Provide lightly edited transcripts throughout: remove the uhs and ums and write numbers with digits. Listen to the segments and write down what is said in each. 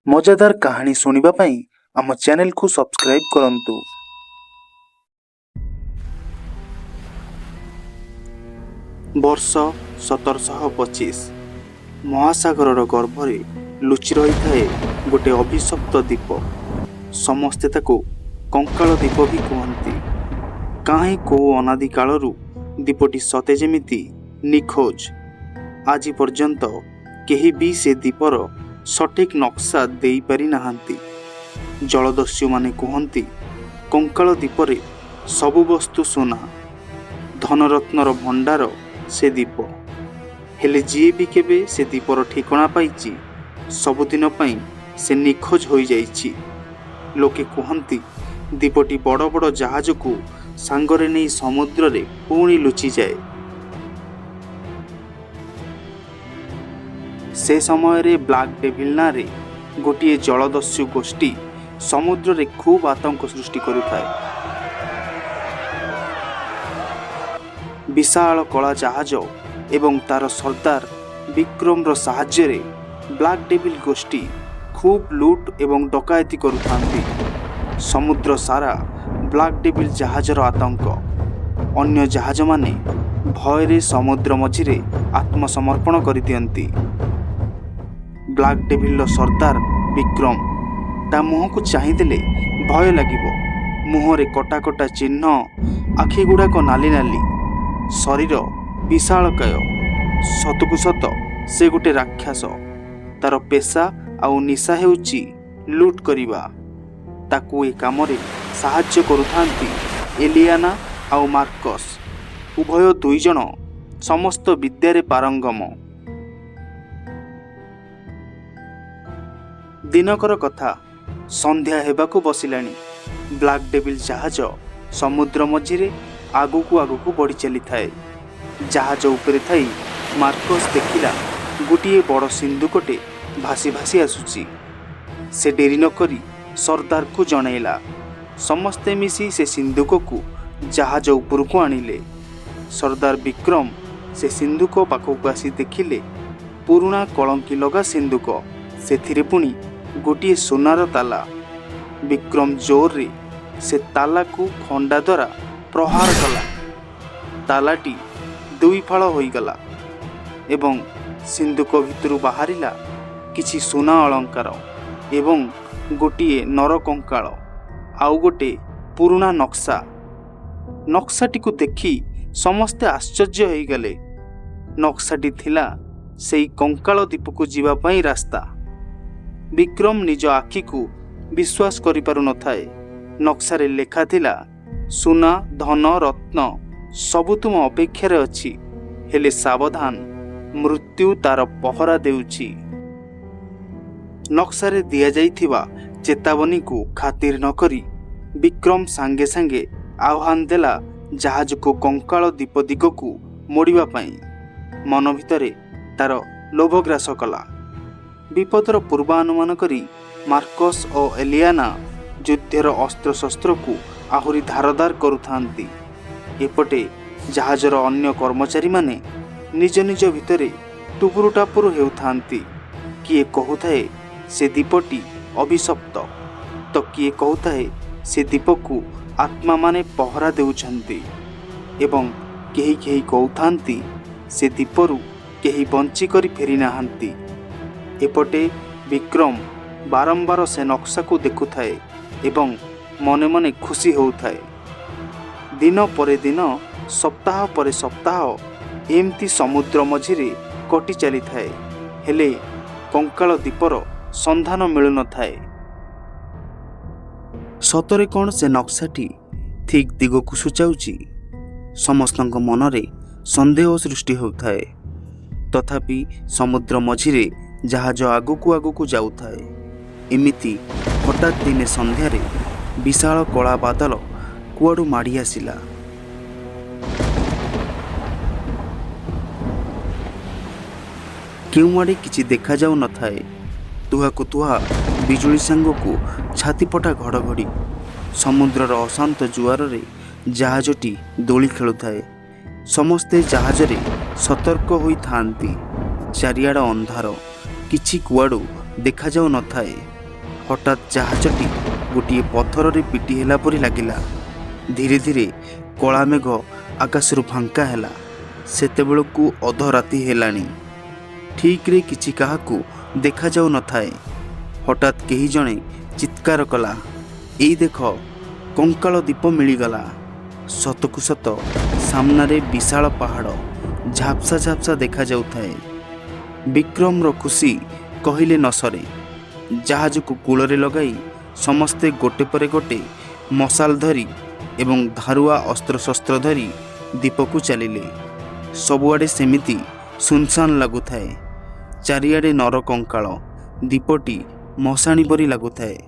ମଜାଦାର କାହାଣୀ ଶୁଣିବା ପାଇଁ ଆମ ଚ୍ୟାନେଲକୁ ସବସ୍କ୍ରାଇବ୍ କରନ୍ତୁ। ବର୍ଷ 1725। ମହାସାଗରର ଗର୍ଭରେ ଲୁଚି ରହିଥାଏ ଗୋଟେ ଅଭିଶପ୍ତ ଦ୍ୱୀପ। ସମସ୍ତେ ତାକୁ କଙ୍କାଳ ଦ୍ୱୀପ ବି କୁହନ୍ତି। କାହିଁ କୋଉ ଅନାଦି କାଳରୁ ଦ୍ୱୀପଟି ସତେ ଯେମିତି ନିଖୋଜ। ଆଜି ପର୍ଯ୍ୟନ୍ତ କେହି ବି ସେ ଦ୍ୱୀପର ସଠିକ୍ ନକ୍ସା ଦେଇପାରି ନାହାନ୍ତି। ଜଳଦସ୍ୟୁମାନେ କୁହନ୍ତି, କଙ୍କାଳ ଦ୍ୱୀପରେ ସବୁ ବସ୍ତୁ ସୁନା, ଧନରତ୍ନର ଭଣ୍ଡାର ସେ ଦ୍ୱୀପ। ହେଲେ ଯିଏ ବି କେବେ ସେ ଦ୍ୱୀପର ଠିକଣା ପାଇଛି, ସବୁଦିନ ପାଇଁ ସେ ନିଖୋଜ ହୋଇଯାଇଛି। ଲୋକେ କୁହନ୍ତି, ଦ୍ୱୀପଟି ବଡ଼ ବଡ଼ ଜାହାଜକୁ ସାଙ୍ଗରେ ନେଇ ସମୁଦ୍ରରେ ପୁଣି ଲୁଚିଯାଏ। ସେ ସମୟରେ ବ୍ଲାକ୍ ଡେଭିଲ୍ ନାଁରେ ଗୋଟିଏ ଜଳଦସ୍ୟୁ ଗୋଷ୍ଠୀ ସମୁଦ୍ରରେ ଖୁବ୍ ଆତଙ୍କ ସୃଷ୍ଟି କରୁଥାଏ। ବିଶାଳ କଳା ଜାହାଜ ଏବଂ ତାର ସର୍ଦ୍ଦାର ବିକ୍ରମର ସାହାଯ୍ୟରେ ବ୍ଲାକ୍ ଡେଭିଲ୍ ଗୋଷ୍ଠୀ ଖୁବ୍ ଲୁଟ୍ ଏବଂ ଡକାୟତି କରୁଥାନ୍ତି। ସମୁଦ୍ର ସାରା ବ୍ଲାକ୍ ଡେଭିଲ୍ ଜାହାଜର ଆତଙ୍କ। ଅନ୍ୟ ଜାହାଜମାନେ ଭୟରେ ସମୁଦ୍ର ମଝିରେ ଆତ୍ମସମର୍ପଣ କରିଦିଅନ୍ତି। ବ୍ଲାକ୍ ଡେଭିଲ୍ର ସର୍ଦ୍ଦାର ବିକ୍ରମ, ତା ମୁହଁକୁ ଚାହିଁଦେଲେ ଭୟ ଲାଗିବ। ମୁହଁରେ କଟା କଟା ଚିହ୍ନ, ଆଖିଗୁଡ଼ାକ ନାଲି ନାଲି, ଶରୀର ବିଶାଳକାୟ। ସତକୁ ସତ ସେ ଗୋଟେ ରାକ୍ଷସ। ତାର ପେସା ଆଉ ନିଶା ହେଉଛି ଲୁଟ୍ କରିବା। ତାକୁ ଏ କାମରେ ସାହାଯ୍ୟ କରୁଥାନ୍ତି ଏଲିଆନା ଆଉ ମାର୍କସ୍। ଉଭୟ ଦୁଇଜଣ ସମସ୍ତ ବିଦ୍ୟାରେ ପାରଙ୍ଗମ। ଦିନକର କଥା, ସନ୍ଧ୍ୟା ହେବାକୁ ବସିଲାଣି। ବ୍ଲାକ୍ ଡେଭିଲ୍ ଜାହାଜ ସମୁଦ୍ର ମଝିରେ ଆଗକୁ ଆଗକୁ ବଢ଼ି ଚାଲିଥାଏ। ଜାହାଜ ଉପରେ ଥାଇ ମାର୍କସ୍ ଦେଖିଲା, ଗୋଟିଏ ବଡ଼ ସିନ୍ଧୁକଟେ ଭାସି ଭାସି ଆସୁଛି। ସେ ଡେରି ନକରି ସର୍ଦ୍ଦାରକୁ ଜଣାଇଲା। ସମସ୍ତେ ମିଶି ସେ ସିନ୍ଧୁକକୁ ଜାହାଜ ଉପରକୁ ଆଣିଲେ। ସର୍ଦ୍ଦାର ବିକ୍ରମ ସେ ସିନ୍ଧୁକ ପାଖକୁ ଆସି ଦେଖିଲେ, ପୁରୁଣା କଳଙ୍କି ଲଗା ସିନ୍ଧୁକ, ସେଥିରେ ପୁଣି ଗୋଟିଏ ସୁନାର ତାଲା। ବିକ୍ରମ ଜୋରରେ ସେ ତାଲାକୁ ଖଣ୍ଡା ଦ୍ୱାରା ପ୍ରହାର କଲା। ତାଲାଟି ଦୁଇ ଫାଳ ହୋଇଗଲା ଏବଂ ସିନ୍ଧୁକ ଭିତରୁ ବାହାରିଲା କିଛି ସୁନା ଅଳଙ୍କାର ଏବଂ ଗୋଟିଏ ନରକଙ୍କାଳ, ଆଉ ଗୋଟେ ପୁରୁଣା ନକ୍ସା। ନକ୍ସାଟିକୁ ଦେଖି ସମସ୍ତେ ଆଶ୍ଚର୍ଯ୍ୟ ହୋଇଗଲେ। ନକ୍ସାଟି ଥିଲା ସେଇ କଙ୍କାଳ ଦ୍ୱୀପକୁ ଯିବା ପାଇଁ ରାସ୍ତା। ବିକ୍ରମ ନିଜ ଆଖିକୁ ବିଶ୍ୱାସ କରିପାରୁନଥାଏ। ନକ୍ସାରେ ଲେଖା ଥିଲା, ସୁନା, ଧନ, ରତ୍ନ ସବୁ ତୁମ ଅପେକ୍ଷାରେ ଅଛି, ହେଲେ ସାବଧାନ, ମୃତ୍ୟୁ ତାର ପହରା ଦେଉଛି। ନକ୍ସାରେ ଦିଆଯାଇଥିବା ଚେତାବନୀକୁ ଖାତିର ନକରି ବିକ୍ରମ ସାଙ୍ଗେ ସାଙ୍ଗେ ଆହ୍ୱାନ ଦେଲା ଜାହାଜକୁ କଙ୍କାଳ ଦ୍ୱୀପ ଦିଗକୁ ମୋଡ଼ିବା ପାଇଁ। ମନ ଭିତରେ ତାର ଲୋଭଗ୍ରାସ କଲା। ବିପଦର ପୂର୍ବାନୁମାନ କରି ମାର୍କସ୍ ଓ ଏଲିଆନା ଯୁଦ୍ଧର ଅସ୍ତ୍ରଶସ୍ତ୍ରକୁ ଆହୁରି ଧାରଦାର କରୁଥାନ୍ତି। ଏପଟେ ଜାହାଜର ଅନ୍ୟ କର୍ମଚାରୀମାନେ ନିଜ ନିଜ ଭିତରେ ଟୁପୁରୁ ଟାପୁରୁ ହେଉଥାନ୍ତି। କିଏ କହୁଥାଏ ସେ ଦ୍ୱୀପଟି ଅଭିଶପ୍ତ, ତ କିଏ କହୁଥାଏ ସେ ଦ୍ୱୀପକୁ ଆତ୍ମାମାନେ ପହରା ଦେଉଛନ୍ତି, ଏବଂ କେହି କେହି କହୁଥାନ୍ତି ସେ ଦ୍ୱୀପରୁ କେହି ବଞ୍ଚିକରି ଫେରିନାହାନ୍ତି। ଏପଟେ ବିକ୍ରମ ବାରମ୍ବାର ସେ ନକ୍ସାକୁ ଦେଖୁଥାଏ ଏବଂ ମନେ ମନେ ଖୁସି ହେଉଥାଏ। ଦିନ ପରେ ଦିନ, ସପ୍ତାହ ପରେ ସପ୍ତାହ ଏମିତି ସମୁଦ୍ର ମଝିରେ କଟି ଚାଲିଥାଏ, ହେଲେ କଙ୍କାଳ ଦ୍ୱୀପର ସନ୍ଧାନ ମିଳୁନଥାଏ। ସତରେ କ'ଣ ସେ ନକ୍ସାଟି ଠିକ୍ ଦିଗକୁ ସୂଚାଉଛି? ସମସ୍ତଙ୍କ ମନରେ ସନ୍ଦେହ ସୃଷ୍ଟି ହେଉଥାଏ। ତଥାପି ସମୁଦ୍ର ମଝିରେ ଜାହାଜ ଆଗକୁ ଆଗକୁ ଯାଉଥାଏ। ଏମିତି ହଠାତ୍ ଦିନେ ସନ୍ଧ୍ୟାରେ ବିଶାଳ କଳା ବାଦଲ କୁଆଡ଼ୁ ମାଡ଼ି ଆସିଲା। କେଉଁଆଡ଼େ କିଛି ଦେଖାଯାଉ ନଥାଏ। ତୁହାକୁ ତୁହା ବିଜୁଳି ସାଙ୍ଗକୁ ଛାତିଫଟା ଘଡ଼ଘଡ଼ି। ସମୁଦ୍ରର ଅଶାନ୍ତ ଜୁଆରରେ ଜାହାଜଟି ଦୋଳି ଖେଳୁଥାଏ। ସମସ୍ତେ ଜାହାଜରେ ସତର୍କ ହୋଇଥାନ୍ତି। ଚାରିଆଡ଼ ଅନ୍ଧାର, କିଛି କୁଆଡ଼ୁ ଦେଖାଯାଉ ନଥାଏ। ହଠାତ୍ ଜାହାଜଟି ଗୋଟିଏ ପଥରରେ ପିଟି ହେଲା ପରି ଲାଗିଲା। ଧୀରେ ଧୀରେ କଳା ମେଘ ଆକାଶରୁ ଫାଙ୍କା ହେଲା। ସେତେବେଳକୁ ଅଧରାତି ହେଲାଣି। ଠିକ୍ରେ କିଛି କାହାକୁ ଦେଖାଯାଉ ନଥାଏ। ହଠାତ୍ କେହି ଜଣେ ଚିତ୍କାର କଲା, ଏଇ ଦେଖ, କଙ୍କାଳ ଦ୍ୱୀପ ମିଳିଗଲା। ସତକୁ ସତ ସାମ୍ନାରେ ବିଶାଳ ପାହାଡ଼ ଝାପ୍ସା ଝାପ୍ସା ଦେଖାଯାଉଥାଏ। ବିକ୍ରମର ଖୁସି କହିଲେ ନ ସରେ। ଜାହାଜକୁ କୂଳରେ ଲଗାଇ ସମସ୍ତେ ଗୋଟେ ପରେ ଗୋଟେ ମଶାଲ ଧରି ଏବଂ ଧାରୁଆ ଅସ୍ତ୍ରଶସ୍ତ୍ର ଧରି ଦ୍ୱୀପକୁ ଚାଲିଲେ। ସବୁଆଡ଼େ ସେମିତି ଶୂନଶାନ ଲାଗୁଥାଏ। ଚାରିଆଡ଼େ ନରକଙ୍କାଳ। ଦ୍ୱୀପଟି ମଶାଣି ପରି ଲାଗୁଥାଏ।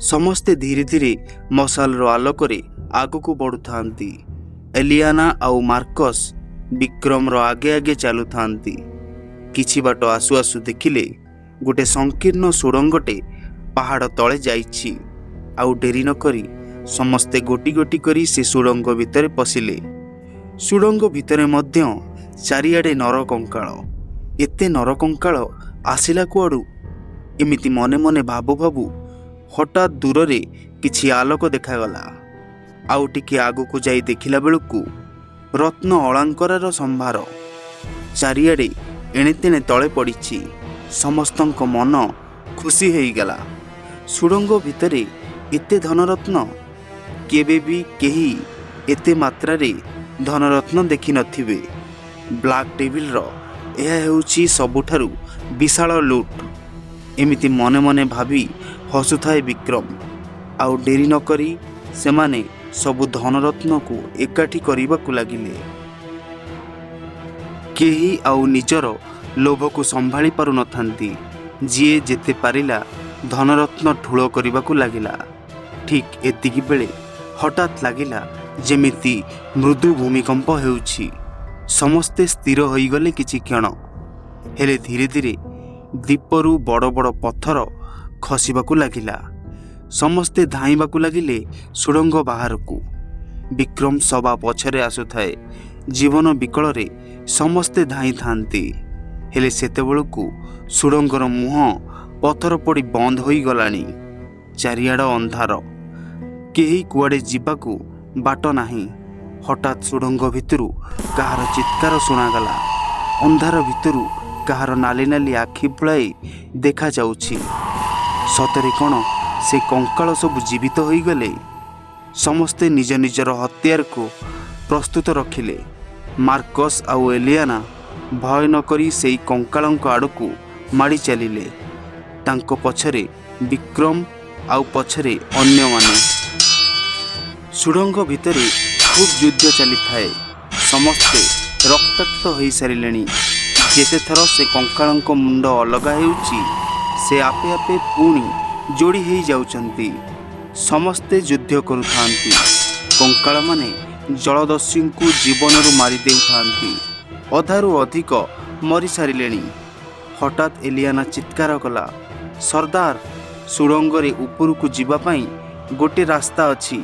ସମସ୍ତେ ଧୀରେ ଧୀରେ ମଶାଲର ଆଲୋକରେ ଆଗକୁ ବଢ଼ୁଥାନ୍ତି। ଏଲିଆନା ଆଉ ମାର୍କସ୍ ବିକ୍ରମର ଆଗେ ଆଗେ ଚାଲୁଥାନ୍ତି। କିଛି ବାଟ ଆସୁ ଆସୁ ଦେଖିଲେ ଗୋଟେ ସଂକୀର୍ଣ୍ଣ ସୁଡ଼ଙ୍ଗଟେ ପାହାଡ଼ ତଳେ ଯାଇଛି। ଆଉ ଡେରି ନକରି ସମସ୍ତେ ଗୋଟି ଗୋଟି କରି ସେ ସୁଡ଼ଙ୍ଗ ଭିତରେ ପଶିଲେ। ସୁଡ଼ଙ୍ଗ ଭିତରେ ମଧ୍ୟ ଚାରିଆଡ଼େ ନରକଙ୍କାଳ। ଏତେ ନରକଙ୍କାଳ ଆସିଲା କୁଆଡ଼ୁ? ଏମିତି ମନେ ମନେ ଭାବୁ ଭାବୁ ହଠାତ୍ ଦୂରରେ କିଛି ଆଲୋକ ଦେଖାଗଲା। ଆଉ ଟିକେ ଆଗକୁ ଯାଇ ଦେଖିଲା ବେଳକୁ ରତ୍ନ ଅଳଙ୍କାରର ସମ୍ଭାର ଚାରିଆଡ଼େ ଏଣେତେଣେ ତଳେ ପଡ଼ିଛି। ସମସ୍ତଙ୍କ ମନ ଖୁସି ହେଇଗଲା। ସୁଡ଼ଙ୍ଗ ଭିତରେ ଏତେ ଧନରତ୍ନ! କେବେ ବି କେହି ଏତେ ମାତ୍ରାରେ ଧନରତ୍ନ ଦେଖିନଥିବେ। ବ୍ଲାକ୍ ଡେଭିଲ୍ର ଏହା ହେଉଛି ସବୁଠାରୁ ବିଶାଳ ଲୁଟ୍, ଏମିତି ମନେ ମନେ ଭାବି ହସୁଥାଏ ବିକ୍ରମ। ଆଉ ଡେରି ନକରି ସେମାନେ ସବୁ ଧନରତ୍ନକୁ ଏକାଠି କରିବାକୁ ଲାଗିଲେ। କେହି ଆଉ ନିଜର ଲୋଭକୁ ସମ୍ଭାଳି ପାରୁନଥାନ୍ତି। ଯିଏ ଯେତେ ପାରିଲା ଧନରତ୍ନ ଠୁଳ କରିବାକୁ ଲାଗିଲା। ଠିକ୍ ଏତିକି ବେଳେ ହଠାତ୍ ଲାଗିଲା ଯେମିତି ମୃଦୁ ଭୂମିକମ୍ପ ହେଉଛି। ସମସ୍ତେ ସ୍ଥିର ହୋଇଗଲେ କିଛି କ୍ଷଣ। ହେଲେ ଧୀରେ ଧୀରେ ଦ୍ୱୀପରୁ ବଡ଼ ବଡ଼ ପଥର ଖସିବାକୁ ଲାଗିଲା। ସମସ୍ତେ ଧାଇଁବାକୁ ଲାଗିଲେ ସୁଡ଼ଙ୍ଗ ବାହାରକୁ। ବିକ୍ରମ ସବା ପଛରେ ଆସୁଥାଏ। ଜୀବନ ବିକଳରେ ସମସ୍ତେ ଧାଇଁଥାନ୍ତି। ହେଲେ ସେତେବେଳକୁ ସୁଡ଼ଙ୍ଗର ମୁହଁ ପଥର ପଡ଼ି ବନ୍ଦ ହୋଇଗଲାଣି। ଚାରିଆଡ଼ ଅନ୍ଧାର, କେହି କୁଆଡ଼େ ଯିବାକୁ ବାଟ ନାହିଁ। ହଠାତ୍ ସୁଡ଼ଙ୍ଗ ଭିତରୁ କାହାର ଚିତ୍କାର ଶୁଣାଗଲା। ଅନ୍ଧାର ଭିତରୁ କାହାର ନାଲି ନାଲି ଆଖି ପୁଳାଏ ଦେଖାଯାଉଛି। ସତରେ କ'ଣ ସେ କଙ୍କାଳ ସବୁ ଜୀବିତ ହୋଇଗଲେ? ସମସ୍ତେ ନିଜ ନିଜର ହତିଆରକୁ ପ୍ରସ୍ତୁତ ରଖିଲେ। ମାର୍କସ୍ ଆଉ ଏଲିଆନା ଭୟ ନକରି ସେଇ କଙ୍କାଳଙ୍କ ଆଡ଼କୁ ମାଡ଼ି ଚାଲିଲେ। ତାଙ୍କ ପଛରେ ବିକ୍ରମ ଆଉ ପଛରେ ଅନ୍ୟମାନେ। ସୁଡ଼ଙ୍ଗ ଭିତରେ ଖୁବ୍ ଯୁଦ୍ଧ ଚାଲିଥାଏ। ସମସ୍ତେ ରକ୍ତାକ୍ତ ହୋଇସାରିଲେଣି। ଯେତେଥର ସେ କଙ୍କାଳଙ୍କ ମୁଣ୍ଡ ଅଲଗା ହେଉଛି, ସେ ଆପେ ଆପେ ପୁଣି ଯୋଡ଼ି ହେଇଯାଉଛନ୍ତି। ସମସ୍ତେ ଯୁଦ୍ଧ କରୁଥାନ୍ତି। କଙ୍କାଳମାନେ ଜଳଦସ୍ୟୁଙ୍କୁ ଜୀବନରୁ ମାରି ଦେଉଥାନ୍ତି। ଅଧାରୁ ଅଧିକ ମରିସାରିଲେଣି। ହଠାତ୍ ଏଲିଆନା ଚିତ୍କାର କଲା, ସର୍ଦ୍ଦାର, ସୁଡ଼ଙ୍ଗରେ ଉପରକୁ ଯିବା ପାଇଁ ଗୋଟେ ରାସ୍ତା ଅଛି।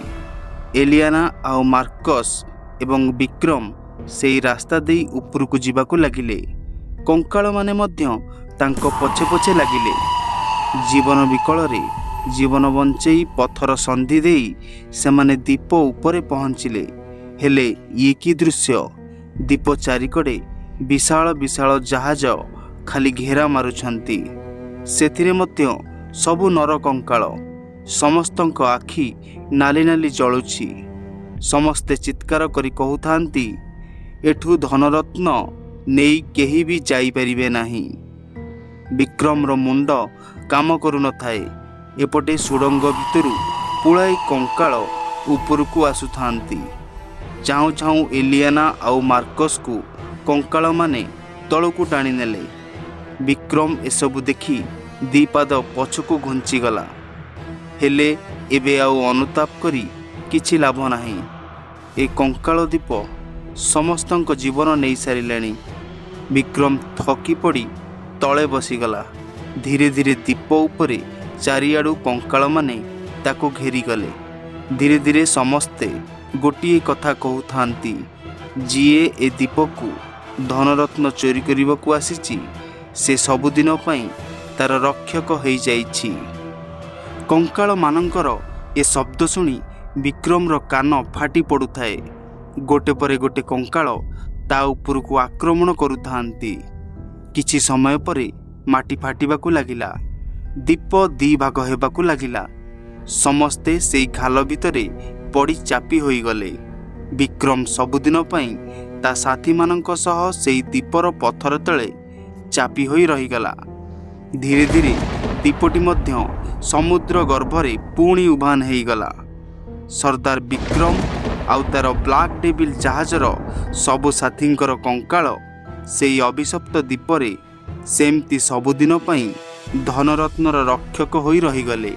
ଏଲିଆନା ଆଉ ମାର୍କସ୍ ଏବଂ ବିକ୍ରମ ସେଇ ରାସ୍ତା ଦେଇ ଉପରକୁ ଯିବାକୁ ଲାଗିଲେ। କଙ୍କାଳମାନେ ମଧ୍ୟ ତାଙ୍କ ପଛେ ପଛେ ଲାଗିଲେ। ଜୀବନ ବିକଳରେ ଜୀବନ ବଞ୍ଚେଇ ପଥର ସନ୍ଧି ଦେଇ ସେମାନେ ଦ୍ୱୀପ ଉପରେ ପହଞ୍ଚିଲେ। ହେଲେ ଇଏ କି ଦୃଶ୍ୟ! ଦ୍ୱୀପ ଚାରିକଡ଼େ ବିଶାଳ ବିଶାଳ ଜାହାଜ ଖାଲି ଘେରା ମାରୁଛନ୍ତି। ସେଥିରେ ମଧ୍ୟ ସବୁ ନରକଙ୍କାଳ। ସମସ୍ତଙ୍କ ଆଖି ନାଲି ନାଲି ଜଳୁଛି। ସମସ୍ତେ ଚିତ୍କାର କରି କହୁଥାନ୍ତି, ଏଠୁ ଧନରତ୍ନ ନେଇ କେହି ବି ଯାଇପାରିବେ ନାହିଁ। ବିକ୍ରମର ମୁଣ୍ଡ କାମ କରୁନଥାଏ। ଏପଟେ ସୁଡ଼ଙ୍ଗ ଭିତରୁ ପୁଳାଏ କଙ୍କାଳ ଉପରକୁ ଆସୁଥାନ୍ତି। ଚାହୁଁ ଚାହୁଁ ଏଲିଆନା ଆଉ ମାର୍କସ୍କୁ କଙ୍କାଳମାନେ ତଳକୁ ଟାଣିନେଲେ। ବିକ୍ରମ ଏସବୁ ଦେଖି ଦି ପାଦ ପଛକୁ ଘୁଞ୍ଚିଗଲା। ହେଲେ ଏବେ ଆଉ ଅନୁତାପ କରି କିଛି ଲାଭ ନାହିଁ। ଏ କଙ୍କାଳ ଦ୍ୱୀପ ସମସ୍ତଙ୍କ ଜୀବନ ନେଇସାରିଲେଣି। ବିକ୍ରମ ଥକି ପଡ଼ି ତଳେ ବସିଗଲା। ଧୀରେ ଧୀରେ ଦ୍ୱୀପ ଉପରେ ଚାରିଆଡ଼ୁ କଙ୍କାଳମାନେ ତାକୁ ଘେରିଗଲେ। ଧୀରେ ଧୀରେ ସମସ୍ତେ ଗୋଟିଏ କଥା କହୁଥାନ୍ତି, ଯିଏ ଏ ଦ୍ୱୀପକୁ ଧନରତ୍ନ ଚୋରି କରିବାକୁ ଆସିଛି, ସେ ସବୁଦିନ ପାଇଁ ତାର ରକ୍ଷକ ହେଇଯାଇଛି। କଙ୍କାଳମାନଙ୍କର ଏ ଶବ୍ଦ ଶୁଣି ବିକ୍ରମର କାନ ଫାଟି ପଡ଼ୁଥାଏ। ଗୋଟେ ପରେ ଗୋଟେ କଙ୍କାଳ ତା ଉପରକୁ ଆକ୍ରମଣ କରୁଥାନ୍ତି। କିଛି ସମୟ ପରେ ମାଟି ଫାଟିବାକୁ ଲାଗିଲା, ଦ୍ୱୀପ ଦି ଭାଗ ହେବାକୁ ଲାଗିଲା। ସମସ୍ତେ ସେଇ ଖାଲ ଭିତରେ ପଡ଼ି ଚାପି ହୋଇଗଲେ। ବିକ୍ରମ ସବୁଦିନ ପାଇଁ ତା ସାଥୀମାନଙ୍କ ସହ ସେଇ ଦ୍ୱୀପର ପଥର ତଳେ ଚାପି ହୋଇ ରହିଗଲା। ଧୀରେ ଧୀରେ ଦ୍ୱୀପଟି ମଧ୍ୟ ସମୁଦ୍ର ଗର୍ଭରେ ପୁଣି ଉଭାନ ହେଇଗଲା। ସର୍ଦ୍ଦାର ବିକ୍ରମ ଆଉ ତାର ବ୍ଲାକ୍ ଡେଭିଲ୍ ଜାହାଜର ସବୁ ସାଥୀଙ୍କର କଙ୍କାଳ ସେଇ ଅଭିଶପ୍ତ ଦ୍ୱୀପରେ ସେମିତି ସବୁଦିନ ପାଇଁ ଧନରତ୍ନର ରକ୍ଷକ ହୋଇ ରହିଗଲେ।